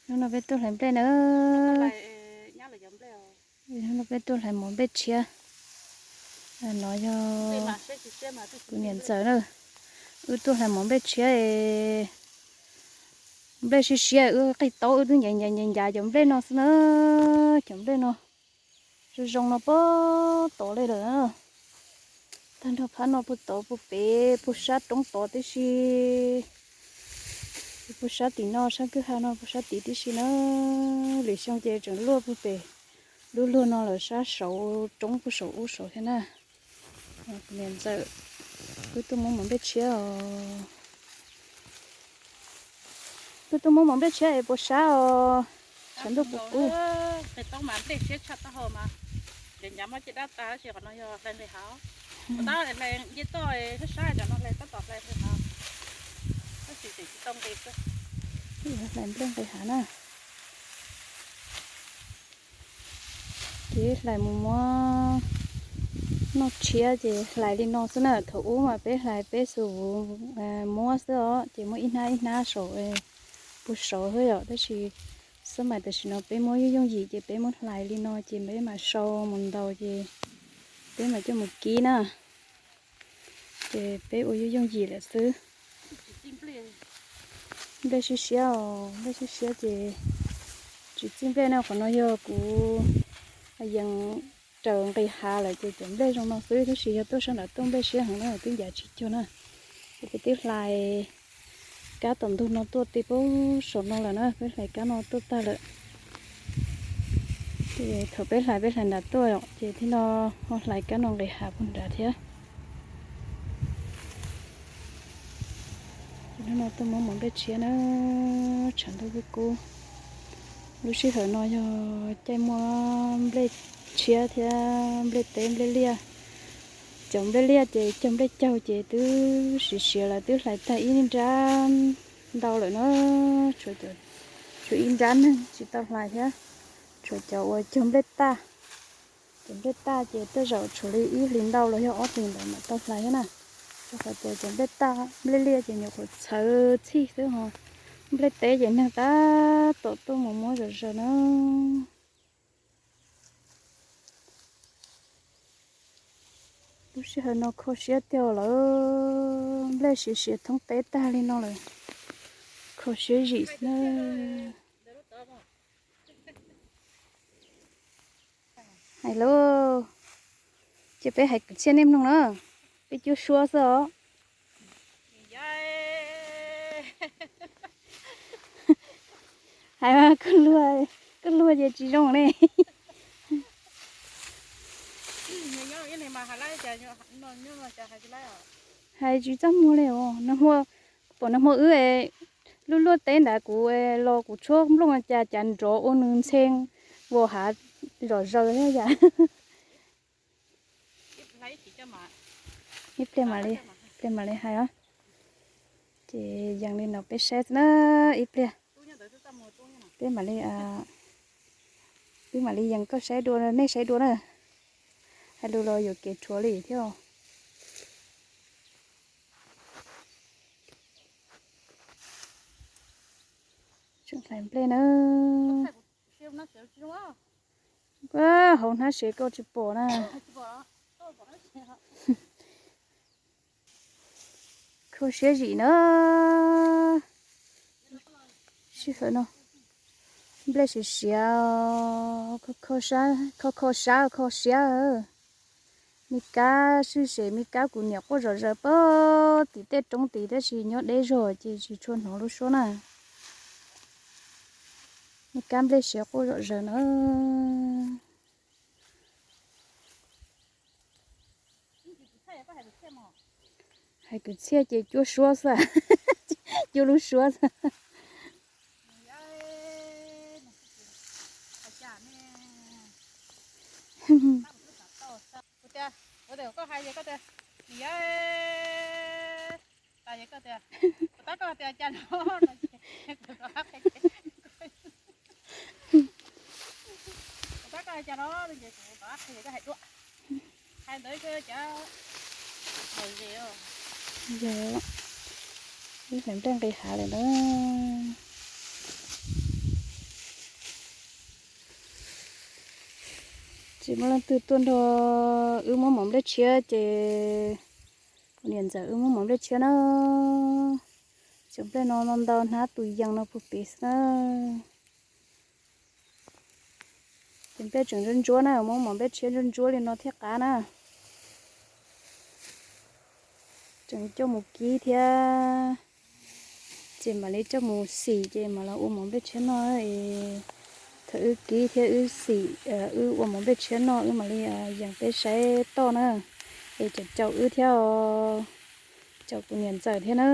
Hnub no peb tuaj hlais nplej na. Hnub no peb tuaj hlais mov nplej tshiab. No yog kuv niam ntxawm na. Wb tuaj hlais mov nplej tshiab es nplej siab siab, wb qij taub wb twb ncav ncav ncav ncav cov nplej no xwb na. Cov nplej no zoo zoo no puag tod li lawm na. Tag nrho phab no puag tod puag pem puag sab roob tod tib si. Puag sab tim no sab kwj ha no puag sab tid tib si na. Lwm xyoo ces tseem luaj puag pem lub luag no lawm sab saud roob puag saum ub saud thiab na. Kuv niam ntxawm wb tuaj muab mov nplej tshiab os. Wb tuaj muab mov nplej tshiab es puas sab os? Tshav ntuj kub kub. Qis taub mas nplej siab tshaj taub hau mas. Ncav ncav muab caj dab tag tab sis qhov no yog hlais nqis hav. Qhov tab hlais nce toj sab sab cov no hlais tab tom hlais nqis hav. Tab sis tseem tsis tau nqis xwb. Hlais nplej nqis hav na. Ces hlais mus muab noj tshiab ces hlais li no xwb na. Thaum ub mas peb hlais peb xu vuv muab xwb os, ces muab ib hnab ib hnab saum puag saud xwb yom. Tab sis xab mais tam sim no peb muab yooj yooj yim ces peb muab hlais li no ces peb mam sau mus ntaus ces peb mam coj mus kib na. Ces peb ua yooj yooj yim lawm xwb. Nplej siab siab os, nplej siab siab ces tsis txij nplej na. Qhov no yog kuv yees raws nqis hav lawm ces cov nplej zoo no xwb, tab sis yog tuaj sab nram tuaj nplej siab heev na, twb ncav tsis cuag na. Ces peb twb hlais kab tom ntug no tuaj ti puag saum no lawm na, peb hlais kab no tuaj tag lawm. Ces thaum peb hlais peb hlais nram tuaj ces thiaj no ho hlais kab no nqis hav puag nrad thiab. Ces hnub no tuaj muab mov nplej tshiab na, tshav ntuj kub kub. Lub sij hawm no yog caij muaj nplej tshiab thiab nplej teb nplej liaj. Cov nplej liaj ces cog nplej caug ces twb siav siav lawm, twb hlais tag ib nrab ntau lawm na, tshuav ib nrab neeg tsis tau hlais thiab, tshuav cov uas cog nplej tag. Cov nplej tag ces tej zaum tshuav li ib hlis ntau los yog ob hlis ntawd mam tau hlais thiab na. Rau qhov tias cov nplej tag nplej liaj ces nyuam qhuav txhawv txhij xwb ho, nplej teb ces neeg tab tom tuaj mus muab zom zaws na. Lub sij hawm no kho siab tiag lawm, nplej siav siav thoob teb tag li no lawm, kho siab zim xwb na. Hais lauj, ces peb hais kwv txhiaj nej mloog na, peb cuab suab xwb os. Hais mas koj luag, koj luag ces tsis zoo ne. Hais tsis txaj muag li os. Pom nag hmo wb lub luaj teb ntawd kuv los kuv tshuab nplooj cas cas nrov ua nws ntxhee vos hav zom zaws thiab yam. Ib pliag mam li, ib pliag mam li hais os. Ces yees li no peb saib xwb na, ib pliag peb mam li, peb mam li yees koj saib dua nej saib dua na. Hais lus los yuam kev rhuav li thiab. Tseem hlais nplej na. Hauv hnab sev koj tsis pom na. Kho siab zim na. Sij hawm no nplej siav siav, kho kho sab kho siab. Me kab sib sem me kab kuv niam quaj zom zaws pag tim tej roob tid tab sis nyob deb zog ces tsis tshua hnov lub suab na. Me kab nplej siav quaj zom zaws na. Hais kwv txhiaj ces cuab suab xwb, cuab lub suab xwb. Ib hlais nplej nqis hav lawm na. Tsis muaj leej twg tuaj nrog wb muab mov nplej tshiab ces kuv niam ntxawm wb muab mov nplej tshiab na. Cov nplej no no ntau hnab tus yees no puag pem xwb na. Ces nplej tseem ntsuab ntsuab na, muab mov nplej tshiab ntsuab ntsuab li no thiaj qab na. Tseem coj mus kib thiab, ces mam li coj mus xim ces mam los ua mov nplej tshiab noj. Thaum wb kib thiab wb xim, wb ua mov nplej tshiab noj wb mam li yees peb saib toj na. Es caum caum wb thiab, caum kuv niam ntxawm thiab na,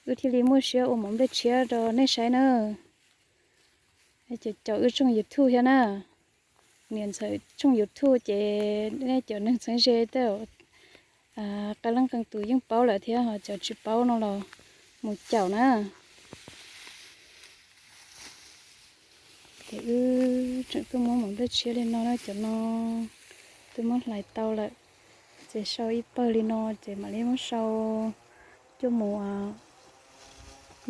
wb thiaj li muaj siab ua mov nplej tshiab rau nej saib na. Ces caum wb tshooj YouTube thiab na. Niam ntxawm tshooj YouTube ces nej cov neeg txheeb ze tej qee leej qee tus yeej paub lawm thiab, ho cov tsis paub no los mus caum na. Ces wb tseem tuaj muab mov nplej tshiab li no na, cov no twb muab hlais tau lawm, ces sau ib pawg li no ces mam li muab sau coj mus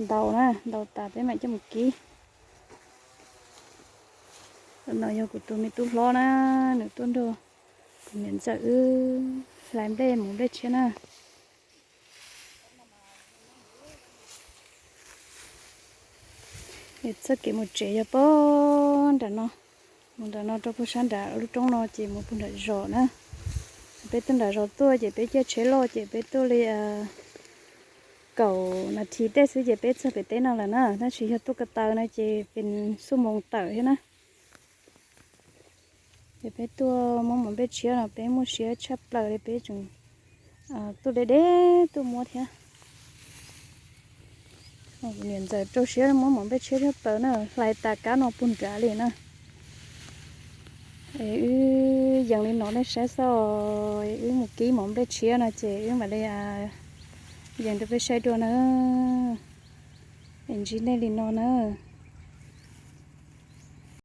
ntaus na, ntaus tas peb mam coj mus kib. No yog kuv tus me tub hlob na, nws tuaj nrog kuv niam ntxawm wb hlais nplej mov nplej tshiab na. Txoj kev mus tsev yog puag nram no, mus nram no rau puag sab nram lub roob no ces mus puag nram zos na. Peb tuaj nram zos tuaj ces peb caij tsheb loj ces peb tuaj li kaum nas this tej xwb ces peb txog pem teb no lawm na. Tab sis yog tuaj ko taw no ces pes xuab moos tawm thiab na. Ces peb tuaj muab mov nplej tshiab no peb muaj siab tshaj plaws li, peb tseem tuaj deb deb tuaj muab thiab. Niam ntxawm rau siab muab mov nplej tshiab tshaj plaws na, hlais tas kab no puag nrad li na. Es wb yees li no nej saib xwb, wb mus kib mov nplej tshiab no ces wb mam li yees rau peb saib dua na. Es ntsib nej li no na.